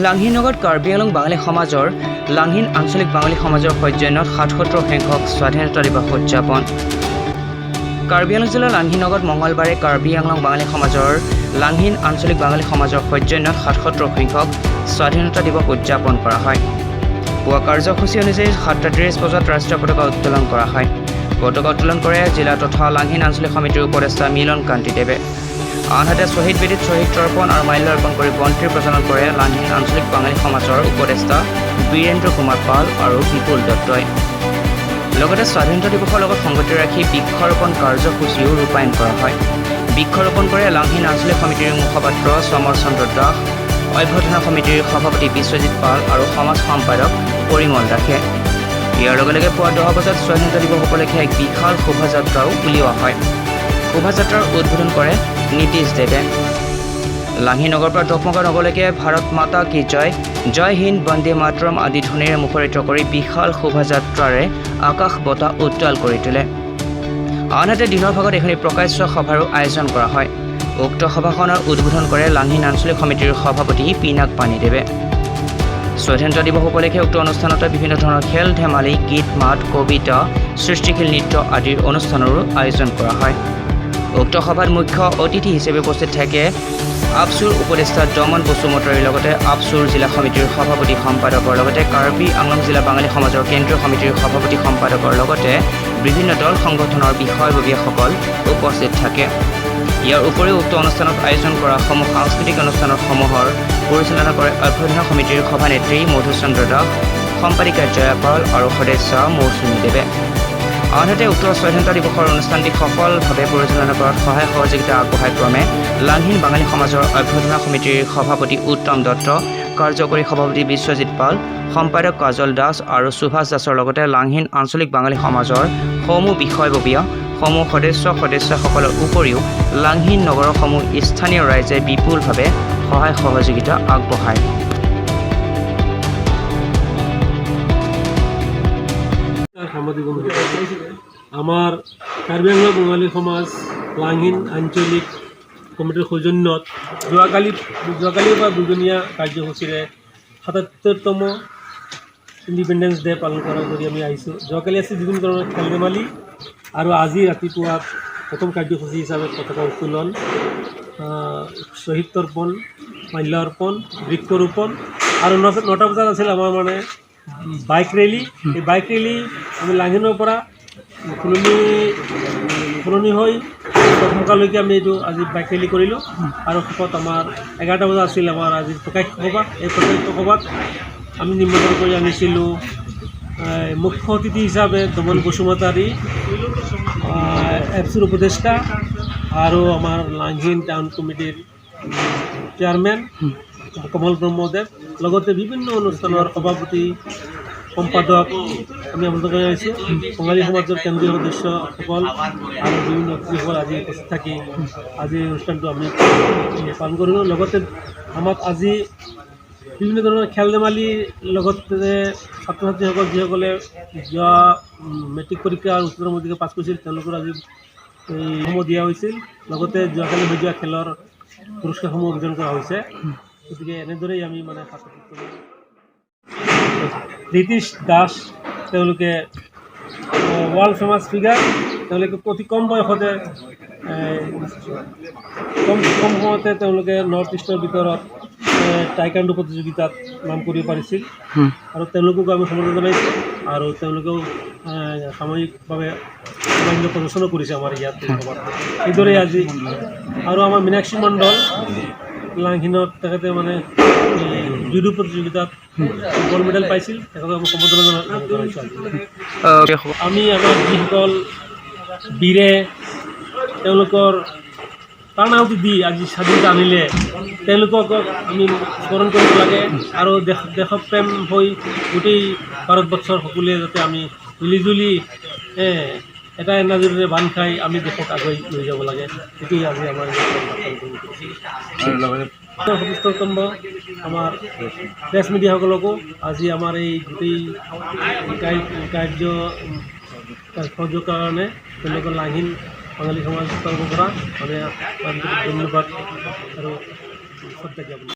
লাংহিনগৰত কাৰ্বি আংলং বাঙালী সমাজৰ লাংহিন আঞ্চলিক বাঙালী সমাজৰ সৌজন্যত 77 সংখ্যক স্বাধীনতা দিৱস উদযাপন। কাৰ্বি আংলং জিলাৰ লাংহিনগৰত মঙলবাৰে কাৰ্বি আংলং বাঙালী সমাজৰ লাংহিন আঞ্চলিক বাঙালী সমাজৰ সৌজন্যত 77 সংখ্যক স্বাধীনতা দিৱস উদযাপন কৰা হয়। পুৱা কাৰ্যসূচী অনুযায়ী 7:30 বজাত ৰাষ্ট্ৰীয় পতাকা উত্তোলন কৰা হয়। পতাকা উত্তোলন কৰে জিলা তথা লাংহিন আঞ্চলিক সমিতিৰ উপদেষ্টা মিলন কান্তি দেৱে। আনহাতে শ্বহীদ বেদীত শ্বহীদ তৰ্পণ আৰু মাল্য অৰ্পণ কৰি বন্তিৰ প্ৰজ্বলন কৰে লাংহিন আঞ্চলিক বাঙালী সমাজৰ উপদেষ্টা বীৰেন্দ্ৰ কুমাৰ পাল আৰু বিপুল দত্তই। লগতে স্বাধীনতা দিৱসৰ লগত সংগতি ৰাখি বৃক্ষৰোপণ কাৰ্যসূচীও ৰূপায়ণ কৰা হয়। বৃক্ষৰোপণ কৰে লাংহিন আঞ্চলিক সমিতিৰ মুখপাত্ৰ সমৰ চন্দ্ৰ দাস, অভ্যৰ্থনা সমিতিৰ সভাপতি বিশ্বজিৎ পাল আৰু সমাজ সম্পাদক পৰিমল দাসে। ইয়াৰ লগে লগে পুৱা 10 বজাত স্বাধীনতা দিৱস উপলক্ষে এক বিশাল শোভাযাত্ৰাও উলিওৱা হয়। শোভাযাত্ৰাৰ উদ্বোধন কৰে নীতিশ দেৱে। লাংহিনগৰৰ পৰা ডকমকা নগৰলৈকে ভাৰত মাতা কি জয়, জয় হিন্দ, বন্দে মাতৰম আদি ধ্বনিৰে মুখৰিত কৰি বিশাল শোভাযাত্ৰাৰে আকাশ বতাহ উত্তাল কৰি তোলে। আনহাতে দিনৰ ভাগত এখনি প্ৰকাশ্য সভাৰো আয়োজন কৰা হয়। উক্ত সভাখনৰ উদ্বোধন কৰে লাংহিন আঞ্চলিক সমিতিৰ সভাপতি পিনাক পানীদেৱে। স্বাধীনতা দিৱস উপলক্ষে উক্ত অনুষ্ঠানতে বিভিন্ন ধৰণৰ খেল ধেমালি, গীত মাত, কবিতা, সৃষ্টিশীল নৃত্য আদিৰ অনুষ্ঠানৰো আয়োজন কৰা হয়। উক্ত সভাত মুখ্য অতিথি হিচাপে উপস্থিত থাকে আপছুৰ উপদেষ্টা দমন বসুমতাৰীৰ লগতে আপছুৰ জিলা সমিতিৰ সভাপতি সম্পাদকৰ লগতে কাৰ্বি আংলং জিলা বাঙালী সমাজৰ কেন্দ্ৰীয় সমিতিৰ সভাপতি সম্পাদকৰ লগতে বিভিন্ন দল সংগঠনৰ বিষয়ববীয়াসকল উপস্থিত থাকে। ইয়াৰ উপৰিও উক্ত অনুষ্ঠানত আয়োজন কৰা সমূহ সাংস্কৃতিক অনুষ্ঠানসমূহৰ পৰিচালনা কৰে অভ্যৰ্থনা সমিতিৰ সভানেত্ৰী মধুচন্দ্ৰ দাস, সম্পাদিকা জয়া পাল আৰু সদস্য মৌচুমী দেৱে। আনহাতে উক্ত স্বাধীনতা দিৱসৰ অনুষ্ঠানটি সফলভাৱে পৰিচালনা কৰাত সহায় সহযোগিতা আগবঢ়াই ক্ৰমে লাংহিন বাঙালী সমাজৰ অভ্যৰ্থনা সমিতিৰ সভাপতি উত্তম দত্ত, কাৰ্যকৰী সভাপতি বিশ্বজিৎ পাল, সম্পাদক কাজল দাস আৰু সুভাষ দাসৰ লগতে লাংহিন আঞ্চলিক বাঙালী সমাজৰ সমূহ বিষয়ববীয়া, সমূহ সদস্য সদস্যসকলৰ উপৰিও লাংহিন নগৰৰ সমূহ স্থানীয় ৰাইজে বিপুলভাৱে সহায় সহযোগিতা আগবঢ়ায়। সাংবাদিক বন্ধুসকল, আমাৰ কাৰ্বি আংলং বঙালী সমাজ লাংহিন আঞ্চলিক কমিটিৰ সৌজন্যত যোৱাকালিৰ পৰা দুদিনীয়া কাৰ্যসূচীৰে 77তম ইণ্ডিপেণ্ডেন্স ডে পালন কৰি আমি আহিছোঁ। যোৱাকালি আছিল বিভিন্ন ধৰণৰ খেল ধেমালি আৰু আজি ৰাতিপুৱা প্ৰথম কাৰ্যসূচী হিচাপে পতাকা উত্তোলন, শ্বহীদ তৰ্পণ, মাল্য অৰ্পণ, বৃক্ষৰোপণ আৰু 9টা বজাত আছিল আমাৰ মানে বাইক ৰেলী। এই বাইক ৰেলী আমি লাংহিনৰ পৰা ফুলনি হৈ টকমকালৈকে আমি এইটো আজি বাইক ৰেলী কৰিলোঁ। আৰু শেষত আমাৰ 11টা বজাত আছিল আমাৰ আজি প্ৰকাশ্য সভা। এই প্ৰকাশ্য সভাত আমি নিমন্ত্ৰণ কৰি আনিছিলোঁ মুখ্য অতিথি হিচাপে দমন বসুমতাৰী, এপছুৰ উপদেষ্টা আৰু আমাৰ লাংহিন টাউন কমিটিৰ চেয়াৰমেন কমল ব্ৰহ্মদেৱ, লগতে বিভিন্ন অনুষ্ঠানৰ সভাপতি সম্পাদক আমি আমন্ত্ৰণ কৰি আনিছোঁ। বঙালী সমাজৰ কেন্দ্ৰীয় সদস্যসকল আৰু বিভিন্ন অতিথিসকল আজি উপস্থিত থাকি আজি এই অনুষ্ঠানটো আমি পালন কৰিলোঁ। লগতে আমাক আজি বিভিন্ন ধৰণৰ খেল ধেমালিৰ লগতে ছাত্ৰ ছাত্ৰীসকল, যিসকলে যোৱা মেট্ৰিক পৰীক্ষা আৰু উচ্চতৰ মাধ্যমিক পাছ কৰিছিল, তেওঁলোকৰ আজি এইসমূহ দিয়া হৈছিল। লগতে যোৱাকালি হৈ যোৱা খেলৰ পুৰস্কাৰসমূহ বিতৰণ কৰা হৈছে। গতিকে এনেদৰেই আমি মানে নীতিশ দাস, তেওঁলোকে ৱৰ্ল্ড ফেমাছ ফিগাৰ। তেওঁলোকে অতি কম বয়সতে, কম কম সময়তে তেওঁলোকে নৰ্থ ইষ্টৰ ভিতৰত টাইকাণ্ডো প্ৰতিযোগিতাত নাম কৰিব পাৰিছিল আৰু তেওঁলোককো আমি সম্বৰ্ধনা জনাইছোঁ আৰু তেওঁলোকেও সাময়িকভাৱে সামান্য প্ৰদৰ্শনো কৰিছে আমাৰ ইয়াত এই সভাত। এইদৰেই আজি আৰু আমাৰ মীনাক্ষী মণ্ডল লাংহিনত, তেখেতে মানে জুডো প্ৰতিযোগিতাত গ'ল্ড মেডেল পাইছিল। তেখেতক আমি সম্বৰ্ধনা জনাইছোঁ আজি। আমি আমাৰ যিসকল বীৰে তেওঁলোকৰ প্ৰাণ আহুতি দি আজি স্বাধীনতা আনিলে, তেওঁলোকক আমি স্মৰণ কৰিব লাগে আৰু দেশপ্ৰেম হৈ গোটেই ভাৰতবৰ্ষৰ সকলোৱে যাতে আমি মিলিজুলি এটা এনাজৰীৰে বান্ধ খাই আমি দেশক আগুৱাই লৈ যাব লাগে, সেইটোৱেই আজি আমাৰ 77তম। আমাৰ প্ৰেছ মিডিয়াসকলকো আজি আমাৰ এই গোটেই কাৰ্য সহযোগৰ কাৰণে তেওঁলোকৰ লাংহিন বাঙালী সমাজ তৰফৰ পৰা আমি আন্তৰিক ধন্যবাদ আৰু শ্ৰদ্ধা জ্ঞাপন।